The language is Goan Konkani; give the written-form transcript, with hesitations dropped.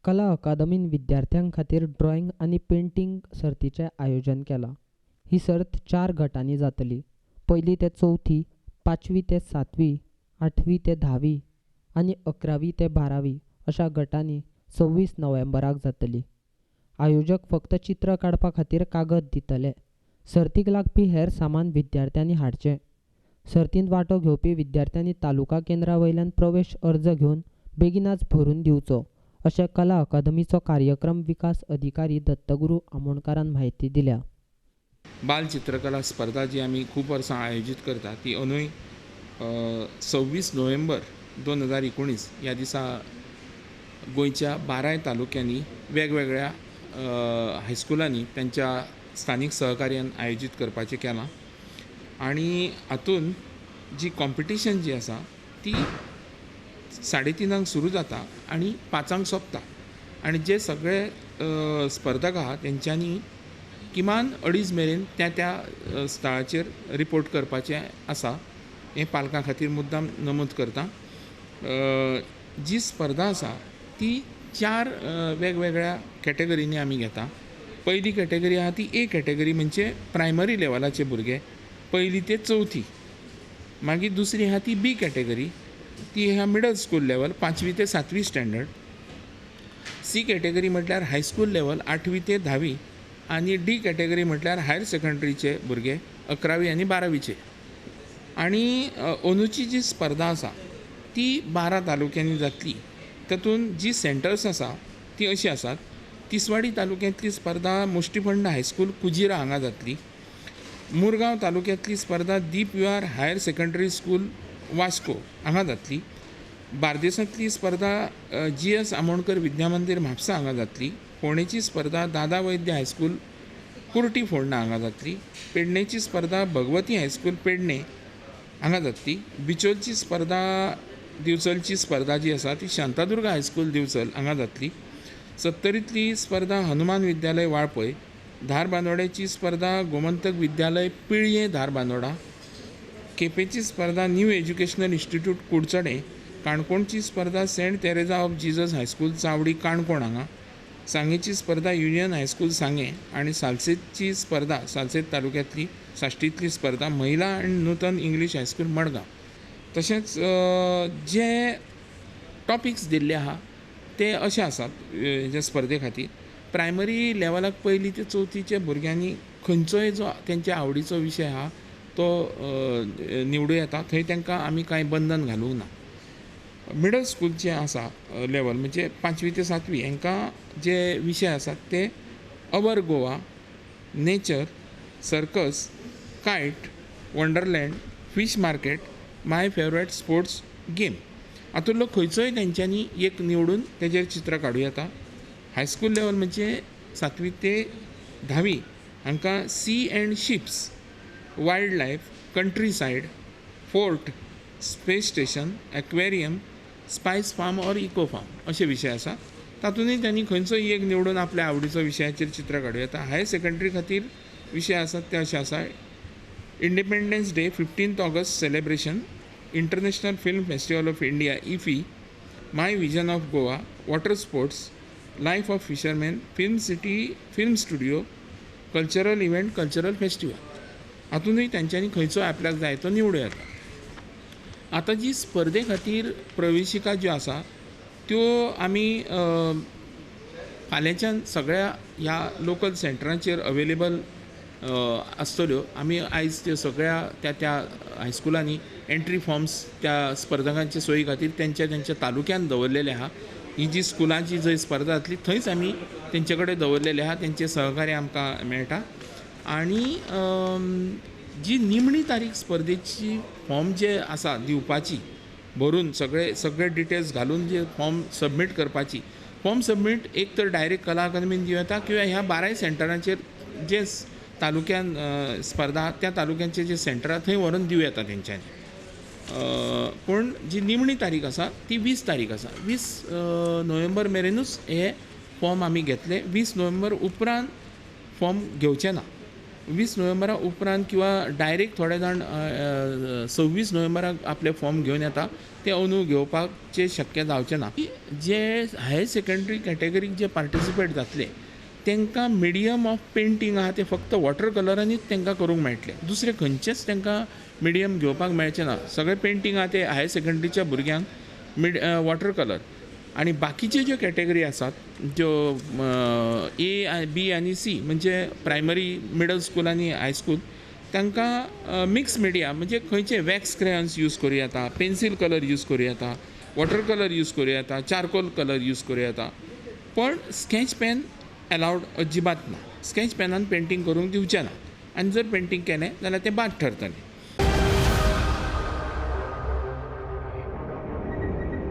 कला अकादमीन विद्यार्थ्यां खातीर ड्रॉइंग आनी पेंटींग सर्तीचें आयोजन केलां. ही सर्त 4 गटांनी जातली. पयली ते चवथी, पांचवी ते सातवी, आठवी ते धावी आनी 11वी ते 12वी अशा गटांनी 26 नोव्हेंबराक जातली. आयोजक फक्त चित्र काडपा खातीर कागद दितले. सर्तीक लागपी हेर सामान विद्यार्थ्यांनी हाडचें. सर्तींत वांटो घेवपी विद्यार्थ्यांनी तालुका केंद्रा वयल्यान प्रवेश अर्ज घेवन बेगिनाच भरून दिवचो अशें कला अकादमीचो कार्यक्रम विकास अधिकारी दत्तगुरू आमोणकारान म्हायती दिल्या. बाल चित्रकला स्पर्धा जी आमी खूब वर्सां आयोजीत करता ती अंदूय 26 नोव्हेंबर 2019 ह्या दिसा गोंयच्या 12 तालुक्यांनी वेगवेगळ्या हायस्कुलांनी तांच्या स्थानीक सहकार्यान आयोजीत करपाचें केलां. आनी हातूंत जी कॉम्पिटिशन जी आसा ती 3:30 सुरू जाता आनी 5 सोंपता. आनी जे सगळे स्पर्धक आहा तेंच्यांनी किमान 2:30 मेरेन त्या त्या स्थळाचेर रिपोर्ट करपाचें आसा. हें पालकां खातीर मुद्दाम नमूद करता. जी स्पर्धा आसा ती 4 वेगवेगळ्या कॅटेगरींनी आमी घेता. पयली कॅटेगरी आहा ती ए कॅटेगरी, म्हणजे प्रायमरी लेवलाचे भुरगे पयली ते चवथी. मागीर दुसरी आहा ती बी कॅटेगरी, ती आहा मिडल स्कूल लेवल 5वी ते 7वी स्टँडर्ड. सी कॅटेगरी म्हटल्यार हायस्कूल लेवल 8वी ते 10वी. आनी डी कॅटेगरी म्हटल्यार हायर सेकंडरीचे भुरगे 11वी आनी 12वीचे. आनी अंदूची जी स्पर्धा आसा ती 12 तालुक्यांनी जातली. तातूंत जी सेंटर्स आसा ती अशीं आसात. तिसवाडी तालुक्यांतली स्पर्धा मुष्टिफंड हायस्कूल कुजिरा हांगा जातली. मुरगांव तालुक्यांतली स्पर्धा Deep Vihar higher secondary school Vasco हांगा जातली. बार्देसांतली स्पर्धा जी.एस. आमोणकर विद्या मंदिर म्हापसा हांगा जातली. फोंडेची स्पर्धा दादा वैद्य हायस्कूल कुर्टी फोंडा हांगा जातली. पेडणेची स्पर्धा भगवती हायस्कूल पेडणे हांगा जातली. बिचोलची स्पर्धा, दिवचलची स्पर्धा जी आसा ती शांतादुर्गा हायस्कूल दिवचल हांगा जातली. सत्तरींतली स्पर्धा हनुमान विद्यालय वाळपय. धारबांदोड्याची स्पर्धा गोमंतक विद्यालय पिळयें धारबांदोडा. केपेंची स्पर्धा न्यू एज्युकेशनल इन्स्टिट्यूट कुडचडें. काणकोणची स्पर्धा Saint Teresa of Jesus high school Chavdi Canacona हांगा. सांगेची स्पर्धा युनियन हायस्कूल सांगें. आनी सालसेतची स्पर्धा सालसेत तालुक्यांतली साश्टींतली स्पर्धा महिला आनी नूतन इंग्लीश हायस्कूल मडगांव. तशेंच जे टॉपिक्स दिल्ले आहा ते अशे आसात जे स्पर्धे खातीर. प्रायमरी लेवलाक पयली ते चवथीच्या भुरग्यांनी खंयचोय जो तेंच्या आवडीचो विशय आहा तो निवडूं येता. थंय तांकां आमी कांय बंधन घालूंक ना. मिडल स्कूलचें आसा लेवल म्हणजे 5वी ते 7वी हांकां जे विशय आसात ते our Goa, nature, circus, kite, wonderland, fish market, my favourite sports game. हातूंतलो खंयचोय तेंच्यांनी एक निवडून तेजेर चित्र काडूं येता. हायस्कूल लेवल म्हणजे 7वी ते 10वी हांकां sea and ships, wild life, country side, fort, space station, aquarium, spice farm or eco farm अशे विशय आसा. तातूंतय तांणी खंयचोय एक निवडून आपल्या आवडीचो विशयाचेर चित्र काडूं येता. हायर सेकंडरी खातीर विशय आसात ते अशे आसा. Independence Day, 15 August celebration, International Film Festival of India IFFI, my vision of Goa, water sports, life of fisherman, film city, film studio, cultural event, cultural festival. हातूंतय तांच्यांनी खंयचो आपल्याक जाय तो निवडूं येता. आतां जी स्पर्धे खातीर प्रवेशिका ज्यो आसा त्यो आमी फाल्यांच्यान सगळ्या ह्या लोकल सेंटरांचेर अवेलेबल आसतल्यो. आमी आयज त्यो सगळ्या त्या त्या हायस्कुलांनी एंट्री फॉर्म्स त्या स्पर्धकांचे सोयी खातीर तेंच्या तेंच्या तालुक्यान दवरलेले आहा. ही जी स्कुलांची जंय स्पर्धा जातली थंयच आमी तेंचे कडेन दवरलेले आहा. तेंचें सहकार्य आमकां मेळटा. आनी जी निमणी तारीख स्पर्धेची फॉर्म जे आसा दिवपाची, भरून सगळे सगळे डिटेल्स घालून जे फॉर्म सबमीट करपाची, फॉर्म सबमीट एक तर डायरेक्ट कला अकादमीन दिवं येता किंवा ह्या 12 सेंटरांचेर जे तालुक्यान स्पर्धा त्या तालुक्यांचे जे सेंटर आहा थंय व्हरून दिवं येता तेंच्यांनी. पूण जी निमणी तारीख आसा ती 20 तारीख आसा. 20 नोव्हेंबर मेरेनूच हे फॉर्म आमी घेतले. 20 नोव्हेंबर उपरांत फॉर्म घेवचे ना. 20 नोव्हेंबरा उपरांत किंवा डायरेक्ट थोडे जाण 26 नोव्हेंबराक आपले फॉर्म घेवन येता, ते अंदू घेवपाचें शक्य जावचें ना. जे हायर सेकंडरी कॅटेगरीक जे पार्टिसिपेट जातले तांकां मिडियम ऑफ पेंटींग आहा ते फक्त वॉटर कलरांनीच तांकां करूंक मेळटलें, दुसरें खंयचेंच तांकां मिडियम घेवपाक मेळचें ना. सगळें पेंटींग आहा ते हायर सेकंडरीच्या भुरग्यांक वॉटर कलर. आनी बाकीच्यो ज्यो कॅटेगरी आसात ज्यो ए, बी आनी सी, म्हणजे प्रायमरी, मिडल स्कूल आनी हायस्कूल, तांकां मिक्स मिडिया म्हणजे खंयचे वॅक्स क्रेयॉन्स यूज करूं येता, पेन्सील कलर यूज करूं येता, वॉटर कलर यूज करूं येता, चारकोल कलर यूज करूं येता, पण स्कॅच पॅन अलावड अजिबात ना. स्कॅच पॅनान पेंटींग करूंक दिवचें ना आनी जर पेंटींग केलें जाल्यार तें बाद ठरतलें.